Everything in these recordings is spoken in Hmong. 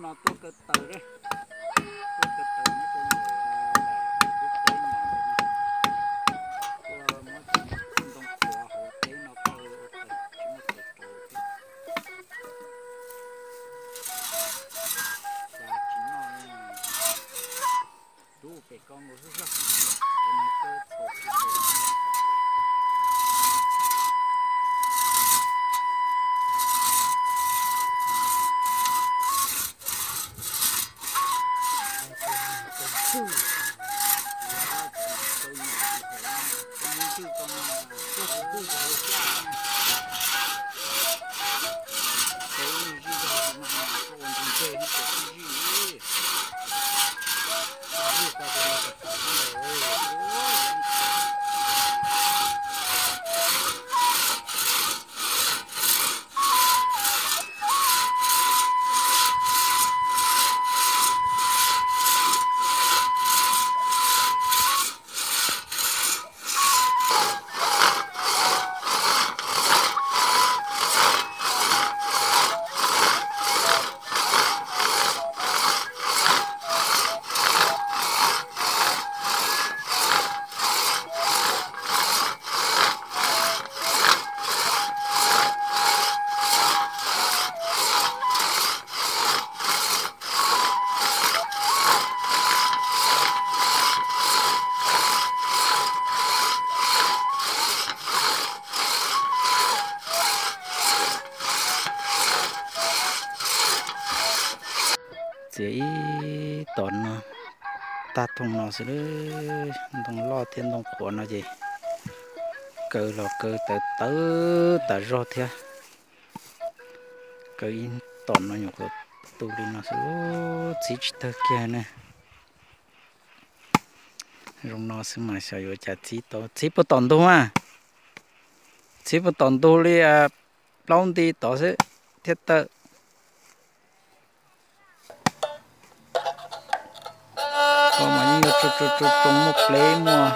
No tuaj kaw taws, tuaj kaw taws nyob rau ntawm lub teb no ntawm no, tuaj muab cov ntoo qhuav hauv teb no kaw ua taws tsis muaj taws rauv thiab. Cas tsis noj li. Dub pem koj nkaus xwb xwb. Cov no kaw txhaum tsis txhaum. Txiav ib tom no, tag thooj no xwb, ntoo loj thiab ntoo qhuav no ces kaw los kaw tawv tawv tas zog thiab. Kaw ib tom no nyuam qhuav tu li no xwb, txhib tsis tawg kiag ne. Zoo no xwb mas xyov yuav cas txhib tau, txhib puag tom ntug a, txhib puag tom ntug li plaub nti tod xwb thiaj tawg. Koj mas yeej yuav tsoo tsoo tsoo muaj pleb muaj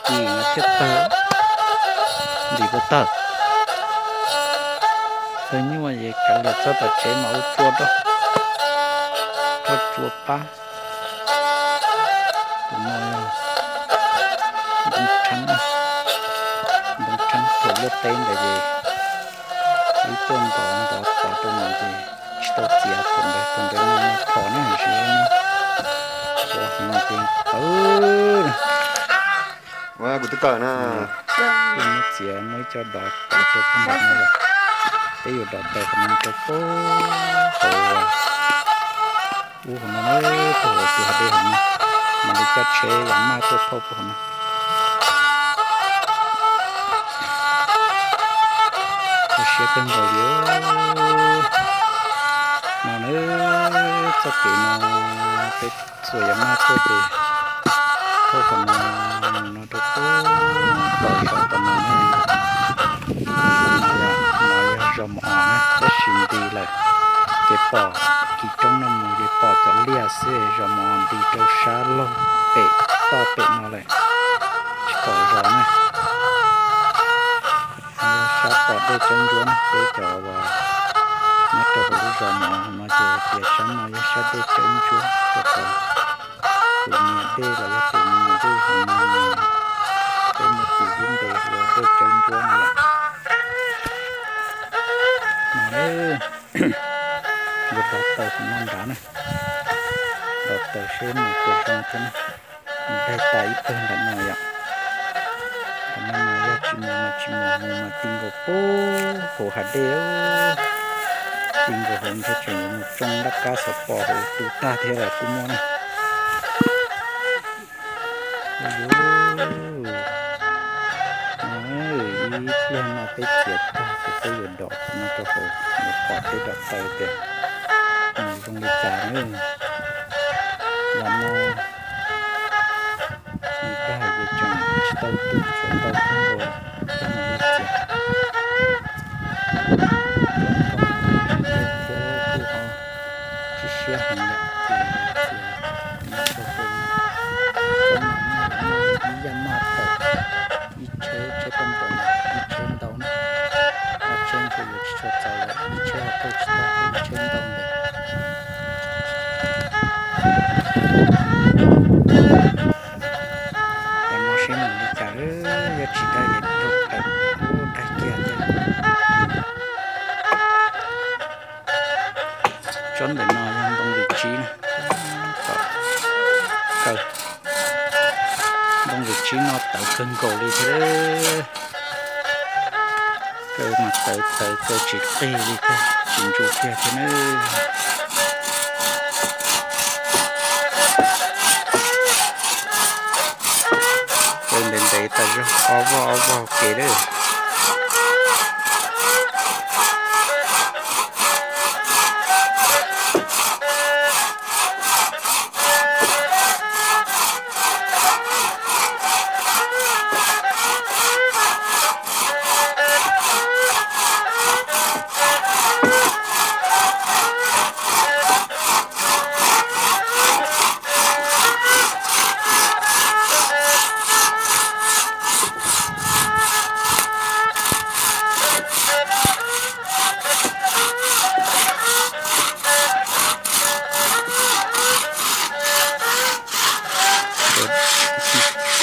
kis no thiaj tawg, ntim puas tawg. Tawg nyuaj es kav liam txog tom tsev mas ua tsua rau, rau tsua pab. Tus no yog ntoo tshab, ntoo tshab thaum luaj teb ntawd ces wb tuaj ntov ntov tod rau no ces tsis tau txiav thaum ntawd, thaum ntawd no phom na, sis no qhuav heev ces tawv. Kuv twb kawm na. Kuv muab txiav muab ib co dov tod rau pem no lawm. Peb yuav dov taws qhov no rau pem hauv ub hauv no, pem hauv tus hav dej hauv no, mam li cab tsheb yam maj tuaj thauj pem hauv no. Kho siab kawg nkaus li. No na, txoj kev no peb txhua yam maj tuaj ces thauj qhov no mus no rau pem tom saum tom no ne. No yog zos Mos Os na, tab sis nti lawm. Ces pom kiv roob no mus ces pom cov liaj xwb, zos Mos Os nti rau sab laug pem toj pem no lawm, tsis pom zos na. Sab pom dej Tsawb Ntsuab na, peb cov uas nyob rau hauv lub zos Mos Os no ces tias sab no yog sab dej Tsawb Ntsuab, rau qhov tus niam dej los yog tus niam dej hauv no, peb muab tis lub npe hu ua dej Tsawb Ntsuab no yom. No, yuav dov taws qhov no nrad na, dov taws seb mus puas zoo thiab na. Daig tas ib tag nram no yom. Qhov no mas yog tsis mus mas tsis mus, mus mas ti nkaus pem hauv hav dej, ti nkaus hauv ntshe tseem yuav mus tsoo laj kab xov pos hauv tu tag thiab los kuj muaj na. Ib pliag no peb txiav tag ces peb yuav dov qhov no rau hauv, yuav pom peb dov taws tias mus zoo li cas na. Los no ib dag ces tseem tsis tau tu tshuav ntau kawg nkaus, coj mus ua txiav. Cov no kuj tsis deb thiab kuj ho tsis siab heev yom, ces txiav no rau pem no. Cov no muaj ib yam maj tawm, ib tsheb, tsheb paj ntaus ib tsheb ntau na, ob tsheb ntshe yuav tsis tshua txaus lawm, ib tsheb ho thauj tsis tau, ib tsheb ntau ntawd. Tsob ntawm no yog ntoo lwm tsib na, kaw, ntoo lwm tsib no tawv kawg nkaus li thiab. Kaw mas tawv tawv kaw tsis qig li thiab, tsis ntsu kiag thiab na. Kaw ntev ntev tas zog, ob vog ob vog kev lawm.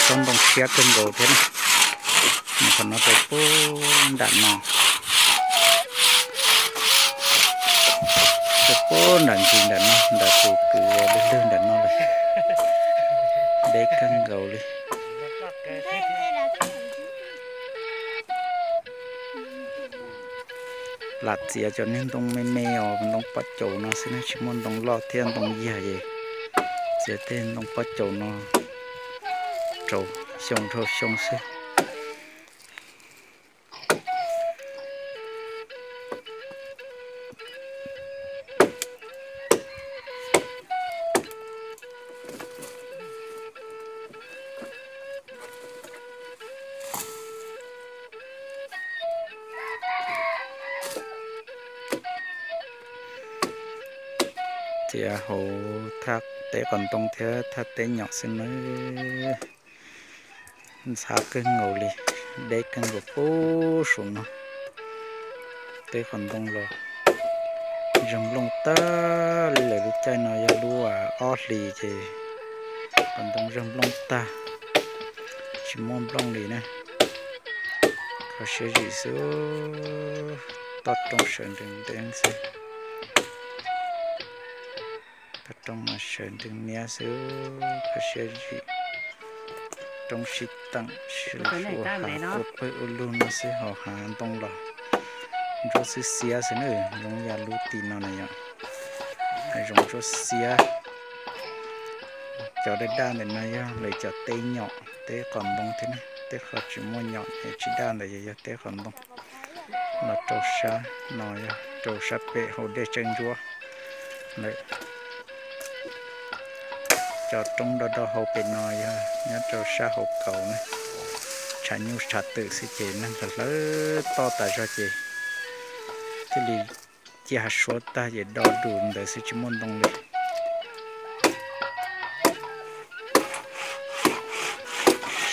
Tsob ntoo siab kawg nkaus thiab na. Qhov no rau pub nram no, rau pub nram ntsis nram no, nram tus kwv lwg lwg nram no lawm. Deb kawg nkaus li. Lam txiav cov niag ntoo me me os, ntoo pob caus no xwb na, tsis muaj ntoo loj thiab ntoo yag es txiav tej ntoo pob caus no rau xyoo dhau xyoo xwb. Txiav hauv thaj teb qos ntoo thiab thaj teb nyom xwb nawb. Ntxhab kawg nkaus li, deb kawg nkaus puag saum no. Teb qos ntoo los zeeg nplooj tag li lawm, lub caij no yog lub ob hlis ces qos ntoo zeeg nplooj tag, tsis muaj nplooj li na. Kho siab zim xwb, toj roob sawv nrees ntev xwb. Toj roob mas sawv nrees niab xwb, kho siab zim. Roob sib teem sib suab, hav ua pawg ua lug no xwb, hauv hav ntoo los ntsuab xwb xiab xwb na. Zoo yam lub tim no na yom, hav zoov ntsuab xiab. Cov daj daj ntawm no yog lawv cov teb nyom, teb qos ntoo thiab na. Tej qhov tsis muaj nyom es tsis daj ntawd yog teb qos ntoo. Los rau sab no yog rau sab pem hauv dej tseem ntsuab lawm. Cov roob do do hauv pem no yog nyob rau sab hauv kaus na. Tshav nyuj tshav twm xwb ces neeg hlawv hlawv toj tas zog ces thiaj li cia hav suab tag ces do dus ntawd xwb tsis muaj ntoo li.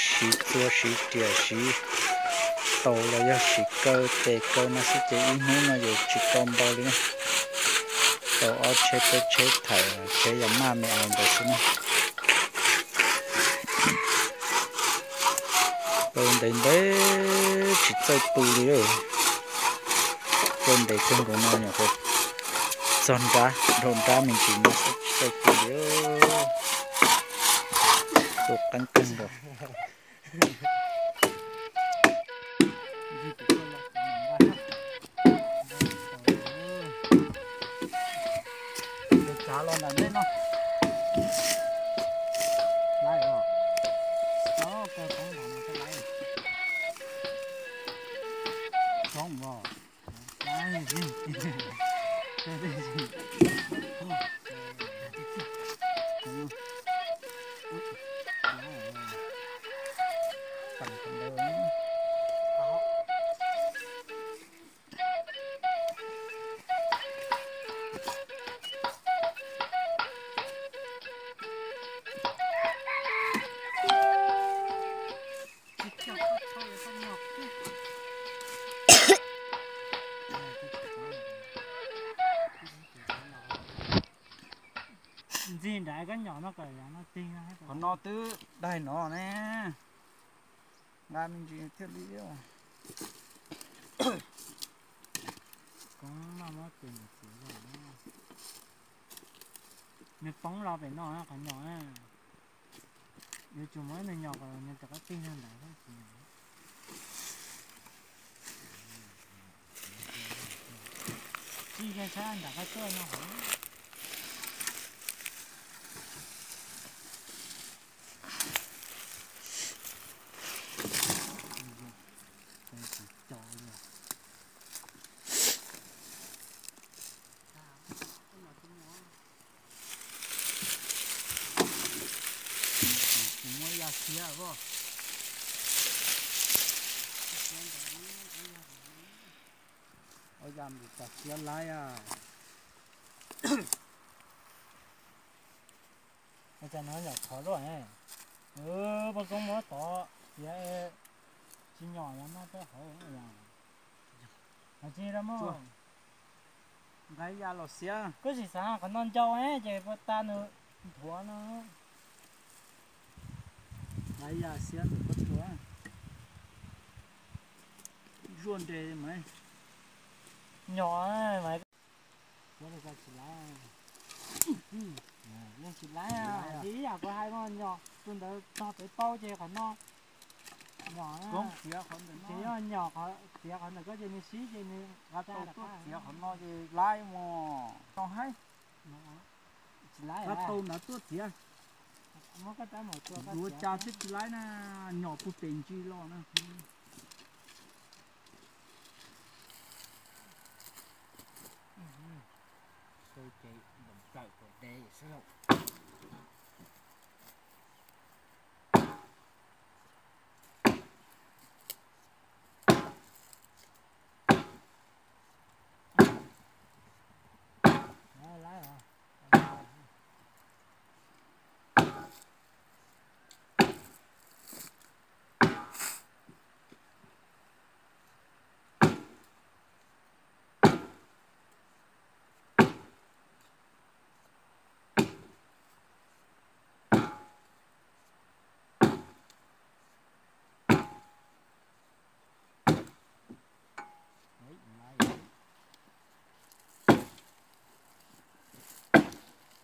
Siv txua siv riam siv taus los yog siv kaw tes kaw no xwb ces ib hnub no ces tsis tau ntau li na. Tau ob tsheb peb tsheb thaiv tsheb yas maj me ais ntawd xwb na. Kaw ntev ntev tsis txawj tu li. Kaw ntev kawg nkaus no nyuam qhuav txog nrab, dhau nrab me ntsis no xwb tsis txawj tu li. Tu qeeb kawg nkaus. Ntxig nrad koj nyom no kom yav no tig. Qhov no twb daig no ne. Nqa me ntsis thiaj li. Koob noj muab tus niam txiv los. Nws poob los pem no qhov nyom na. Yuav tsum muab nws nyom kom nws rov qab tig nrog ntawd tsis nyom. Tsis yog sab nram qab tsuag no hov. Kuv muab ya siab os. Ua ya mus tas siab laib a. Ua cas no nyom khov luaj ne. Poj Koob muab tod tiav tsis nyom yog noj peb hauv. Hais tsis rau muaj. Nqa ya los siab. Koj sim xav qhov no ncau ces puas tas nws nthuav no. Nqa ya siab ntawm pob tsuas. Zuaj nres mas. Nyom mas. Tsis laib, yeej tsis laib. Ib yam kuv hais no, nyom tus ntawd tog pem paub ces qhov no nyom. Tsis yog nyom, txiav qhov ntawm koj ces nws sib ces nws qab tuaj txiav qhov no ces laib mos. Tau haib. Qab tau ntawd tuaj txiav. Yuav cas thiaj tsis laib na, nyom puag pem ntsis los na. Xwb ces npam plawm kom de xwb lauj.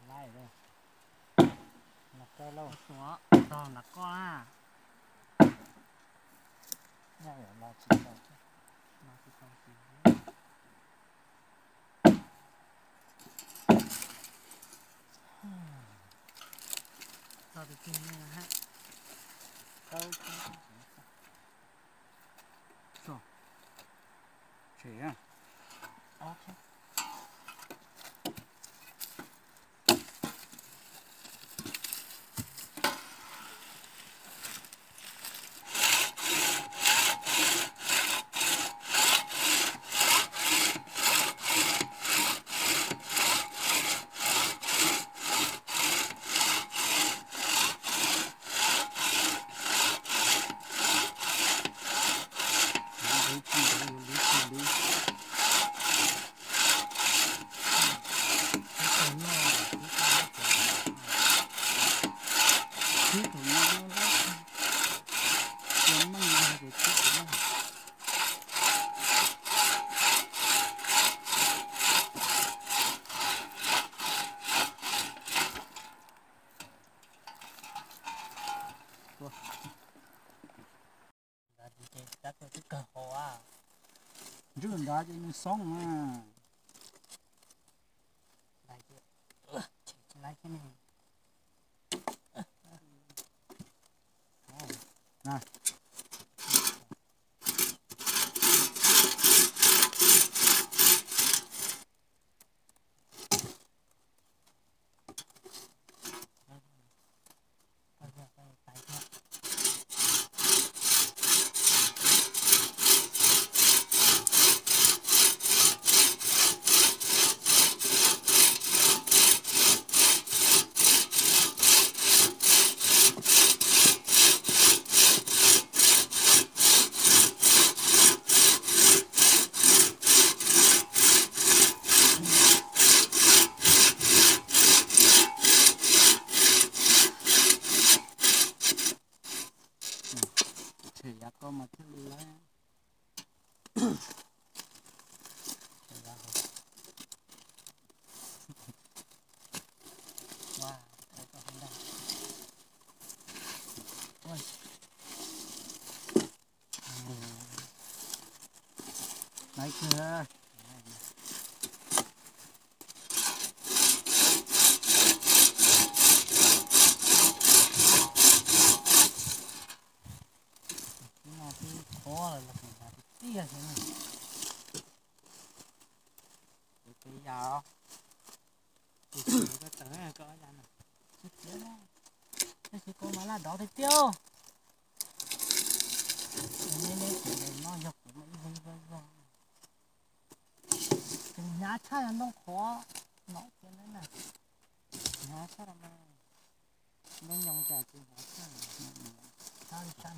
Laib lauj. Nov koj lauj. Tog nov koj na. Nyob los tsis tau. Ntswj ntawd ces nws xoob na. Tshem yav ko mas thiaj li laib. Nov ib kawg. Ub, no twb qhuav lawm los kuv hnav tiag tiag xwb na. Kuv txiv yam os. Kuv txiv koj tawm koj ob yam na. Tsis txiav na. Tab sis koj mas laj dov tiag tiag. Neb neb txiv no yog kuv mas ib zog ib zog ib zog. Tseem hnyav tshaj ntoo qhuav no tiag na. Hnyav tshaj mas ntoo nyoos cas tsis hnyav tshaj. Sab sab.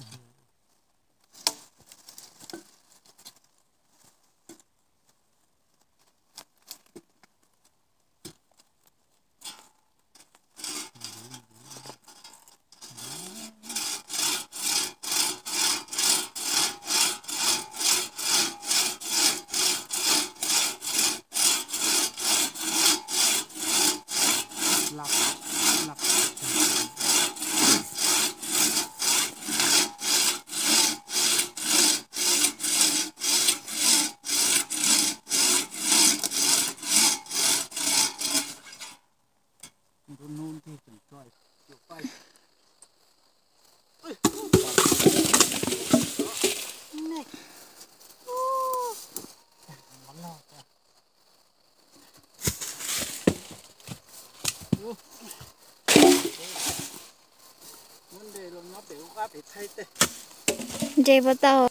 Nres puas tau?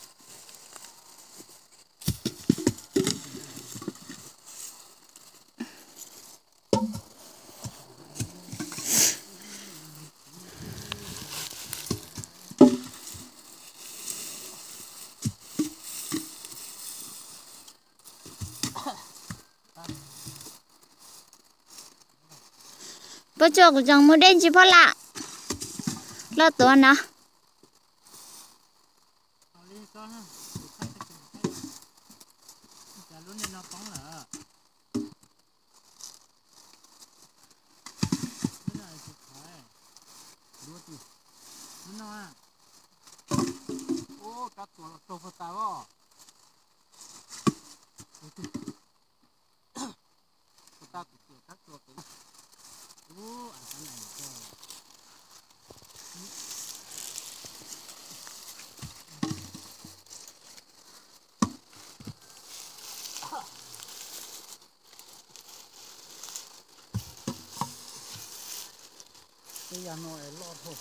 Puab tsuaj kuv tseem muaj dej ntsis phoj lam loj tuav no. Tej yam no es loj dhau.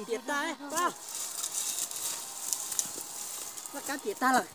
Tiam tag, laj kab tiam tag lawm.